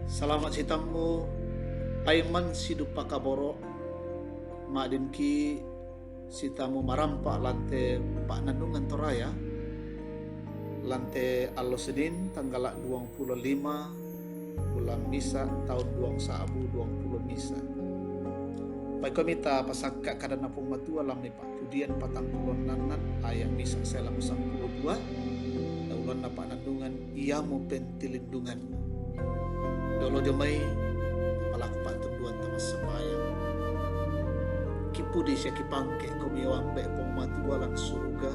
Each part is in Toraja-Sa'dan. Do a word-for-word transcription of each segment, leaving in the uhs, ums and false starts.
Salama' sitammu, paiman sidupa kaboro', ma'dinki' sitammu marampa' lan te pa'nannungan Toraya, lan te allo Senin, tanggala' duangpulo lima bulan misa', taun duang sa'bu duangpulo misa'. Paikomi ta pasakka' kadanna Puang Matua lan mai Pa'pudian patangpulo annan, aya' misa' sae lako sampulu dua, ulunna pa'nannungan, iamo pentilindunganmu. Dolo dio mai, malaku pa'tunduan ta massambayang. Kipudi sia kipangke' komi, o Ambe' Puang Matua lan suruga,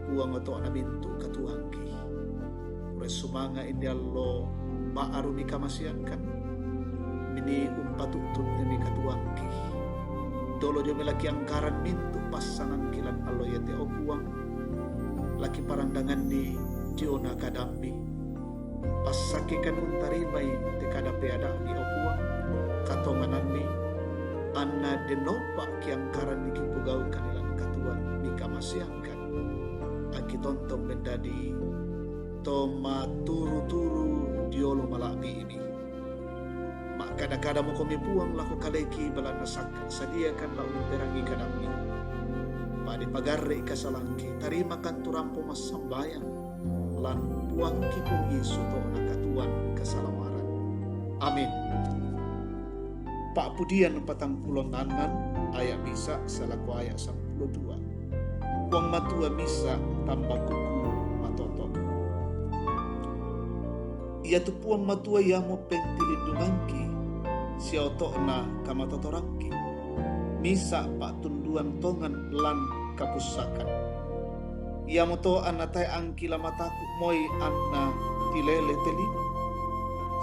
Puang oto'na mintu' katuoangki. Pura sumanga' inde allo ba'ru mikamaseangkan, mini umpatu'tun te mikatuoangki. Dolo dio mai la kiangkaran mintu' passangangki lan allo iate, o Puang, la kiparandanganni diona kadammi. Passakkekan untarimai te kada peada'mi, o Puang, katonganammi, anna dennopa kiangkaranni kipogaukan lan katuoan mikamaseangkan. Akki tontong mendadi to maturu-turu diolo mala'bi'mi. Ma'kada-kadamo komi Puang lako kaleki, belanna sakka' sadiakan la umperangi kadammi. Padi pagarre' kasalangki, tarimakan tu rampo massambayang lan Puangki Puang Yesu, to'na katuoan kasalamaran. Amin. Pa'pudian patangpulo annan, aya' misa' sae lako aya' sampulu dua. Puang Matua misa' tambakuku matoto'. Iatu Puang Matua iamo pentilindungangki sia oto'na kamatotorangki. Misa' pa'tunduan tongan lan kapussakan. Iamoto anna tae' angki la mataku', moi anna tilele te lino,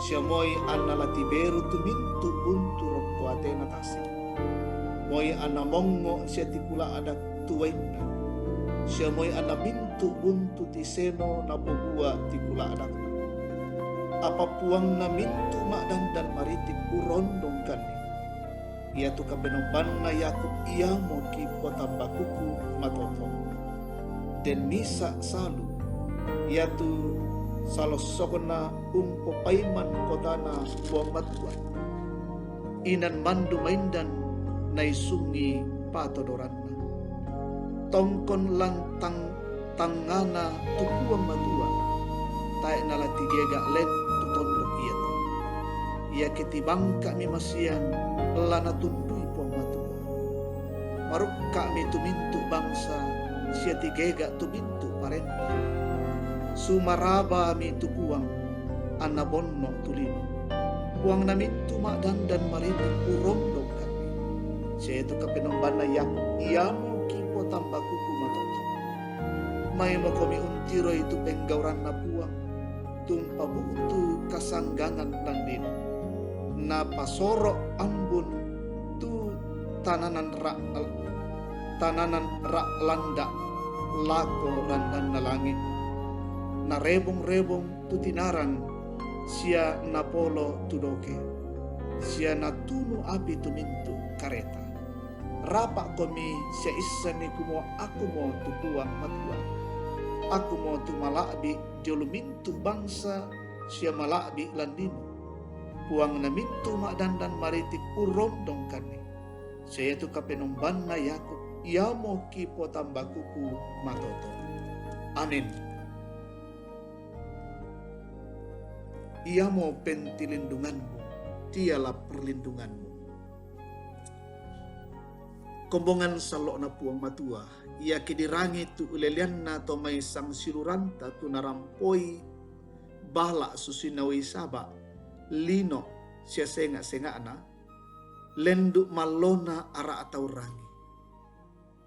sia moi anna la tiberu tu mintu' buntu rokko atena tasik. Moi anna mongngo' sia tikula'dak tu wainna, sia moi anna mintu' buntu tiseno napobua tikula'dakna. Apa Puangna mintu' ma'dandan maritik urondongkanni. Iatu Kapenombanna Yakub iamo kipotambakuku matoto'. Den misa' salu, iatu salossokna umpopaiman kotana Puang Matua. Inan mandu maindan naisungngi patodoranna. Tongkon lan tang-, tangngana tu Puang Matua, tae' nala tigega' len tu tondok iato. Iake tibangka'mi masiang, la natundui Puang Matua. Marukka'mi tu mintu' bangsa, sia tigega' tu mintu' parenta. Sumarabami tu Puang, anna bonno' tu lino. Puangna mintu' ma'dandan maritik urondongkanni. Sia iatu Kapenombanna Yakub iamo kipotambakuku matoto'. Maimokomi untiroi tu penggauranna Puang, tu umpabu'tu kasanggangan lan lino. Napasoro' ambun tu tananan ra-, tananan ra' landa' lako randanna langi'. Narebong-rebong tu tinarang sia napolo tu doke, sia natunu api tu mintu' kareta. Rapa'komi sia issenni kumua akumo tu Puang Matua. Akumo tu mala'bi' diolo mintu' bangsa sia mala'bi' lan lino. Puangna mintu' ma'dandan maritik urondongkanni. Sia iatu Kapenombanna Yakub iamo kipotambakuku matoto'. Amin. Iamo pentilindunganmu, tiala perlindunganmu. Kombongan sallo'na Puang Matua, iake dirangi tu uleleanna to mai sangsiluranta tu narampoi bala' susinna uai saba', lino sia senga'-senga'na, lendu' mallona ara' tau rangi.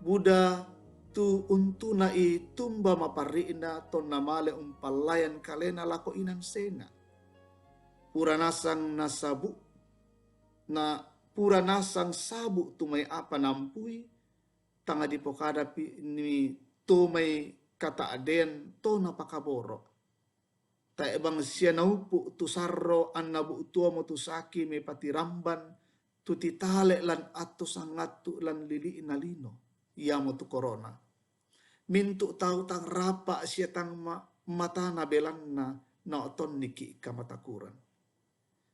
Buda tu untuna'i tumba maparri'na tonna male umpallayan kalena lako inan senga'. Pura nasang nasabu-, na pura nasang sabu' tu mai apa naampui, tang dipokadapi ni tu mai kata'dean to napakaboro'. Tae' bang sia naupu' tu sarro anna bu'tuomo tu saki mepatiramban tu titale' lan attu sangattu' lan lili'na lino, iamotu korona. Mintu' tau tang rapa' sia tang ma-, matana belanna naotonniki' kamatakuran.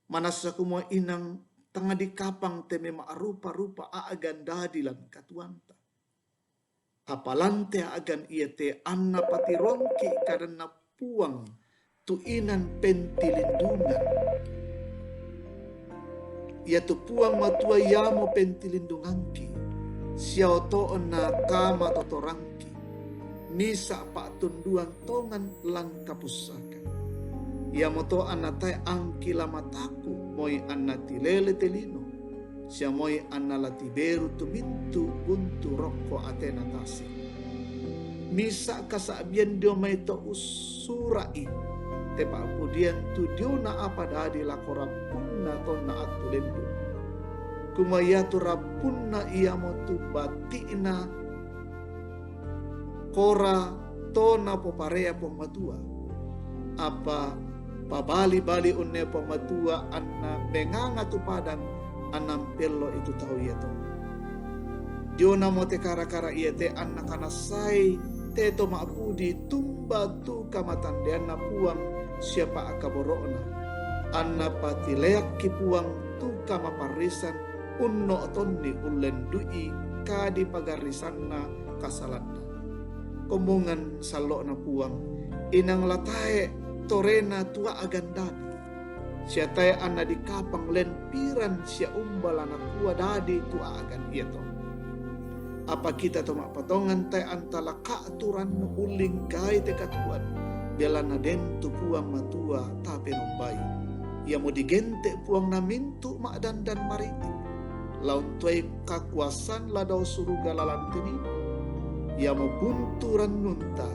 Manassa kumua inang tang dikapang te me ma'rupa-rupa a'gan dadi lan katuoanta. Apa lan te a'gan iate anna patirongki' kadanna Puang tu inan pentilindungan. Iatu Puang Matua iamo pentilindungangki, sia oto'na kamatotorangki, misa' pa'tunduan tongan lan kapussakan. Iamoto anna tae' angki la mataku', moi anna tilele te lino, sia moi anna la tiberu tu mintu' buntu rokko atena tase'. Misa' kasa'bian dio mai to ussura'i te pa'pudian tu diona apa dadi lako rappunna tonna attu lendu'. Kumua iatu rappunna iamotu bati'na kora to napoparea Puang Matua. Apa pabali-bali unne Puang Matua anna menganga tu padang anna ampello'i tu tau iato. Dionamo te kara-kara iate anna kanassai te to ma'pudi tumba tu kamatandeanna Puang sia pa'kaboro'na. Anna patileakki Puang tu kamaparrisan unno'tonni ullendu'i kadipagarrisanna kasalanna. Kombongan sallo'na Puang, inang la tae' torena tu a'gan dadi, sia tae' anna dikapang lempiran sia umba la nakua dadi tu a'gan iato. Apa kita to ma'patongan tae' anta la ka'turannu ullingkai te katuoan, belanna den tu Puang Matua tapenombai. Iamo digente' Puang na mintu' ma'dandan mariti, la untuai kakuasan la dao suruga lalan te lino. Iamo buntu rannunta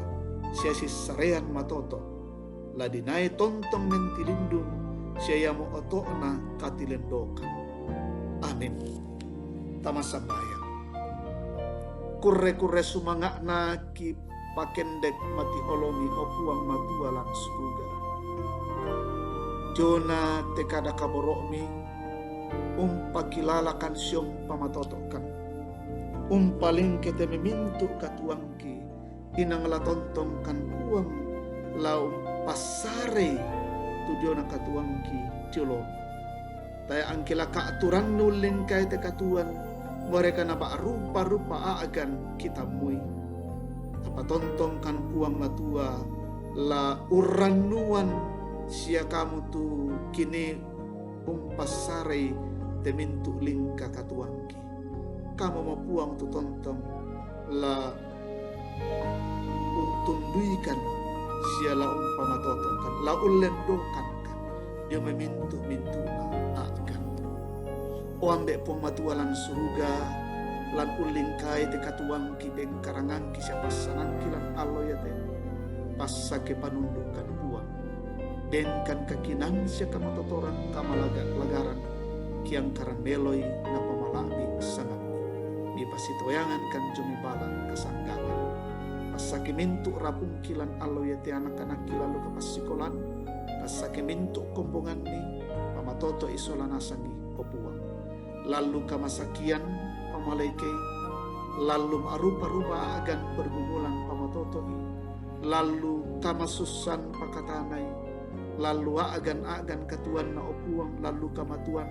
sia sissarean matoto', la dinai tontong mentilindung sia iamo oto'na katilendokan. Amin. Tama sambayang. Kurre-kurre sumanga'na kipakendek matiolomi, o Puang Matua lan suruga. Diona te kada kaboro'mi umpakilalakan sia umpamatoto'kan, umpalingkai te me mintu' katuoangki, inang la tontongkan Puang la umpassarei tu diona katuoangki tiolo. Tae' angki la ka'turannu ullingkai te katuoan, moreka na ba'rupa-rupa a'gan kitammui. Apa tontongkan Puang Matua la urrannuan sia kamu tu kini umpassarei te mintu' lingka katuoangki. Kamumo Puang tu tontong la untunduikan sia la umpamatoto'kan, la ullendokankan dio mai mintu'-mintu'na a'gan. O Ambe' Puang Matua lan suruga, lan ullingkai te katuoangki, pengkarangangki sia passanangki lan allo iate, passake panundukan Puang. Denkan kakinaan sia kamatotoran, kamalaga-lagaran, kiangkaran meloi napamala'bi' sangammi. Mipasitoyangankan jomai bala' kasanggangan. Passake mintu' rapungki lan allo iate anak-anakki lallu kapassikolan, passake mintu' kombonganni, pamatoto'i sola nasangi, o Puang. Lallu kamasakian, pamalaikei, lallu ma'rupa-rupa a'gan pergumulan, pamatoto'i, lallu kamasussan, pakatanai, lallu a'gan-a'gan katuoanna, o Puang, lallu kamatuan,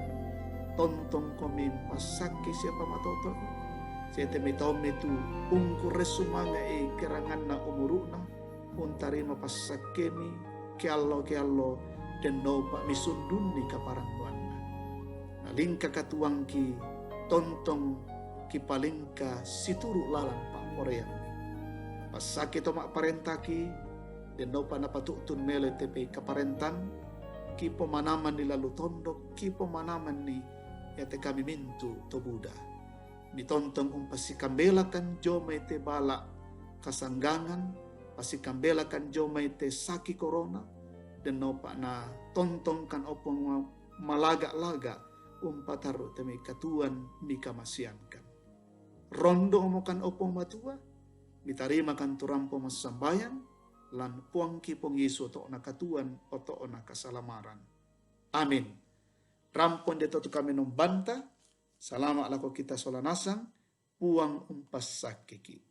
tontongkomi passake sia pamatoto'i, sia te mai taummi tu ungkurre sumanga'i keranganna umuru'na, untarima passakkemi keallo-keallo, dennopa misundunni kaparannuanna. Na lingka katuoangki, tontong kipalingka situru' lalan pa'poraiammi. Passake to ma'parentaki, dennopa napatu'tun meloi te pei kaparentan, kipomanamanni lallu tondok, kipomanamanni iate kami mintu' to buda. Mitontong umpasikambelakan jomai te bala' kasanggangan, pasikambelakan jomai te saki korona, dennopa na tontongkan, o Puang, malaga-laga umpatarru' te mai katuoan mikamaseangkan. Rondomokan, o Puang Matua, mitarimakan tu rampo massambayang, lan Puangki Puang Yesu oto'na katuoan, oto'na kasalamaran. Amin. Rampo inde to tu kami nombanta, salama' lako kita sola nasang, Puang umpassakkeki'.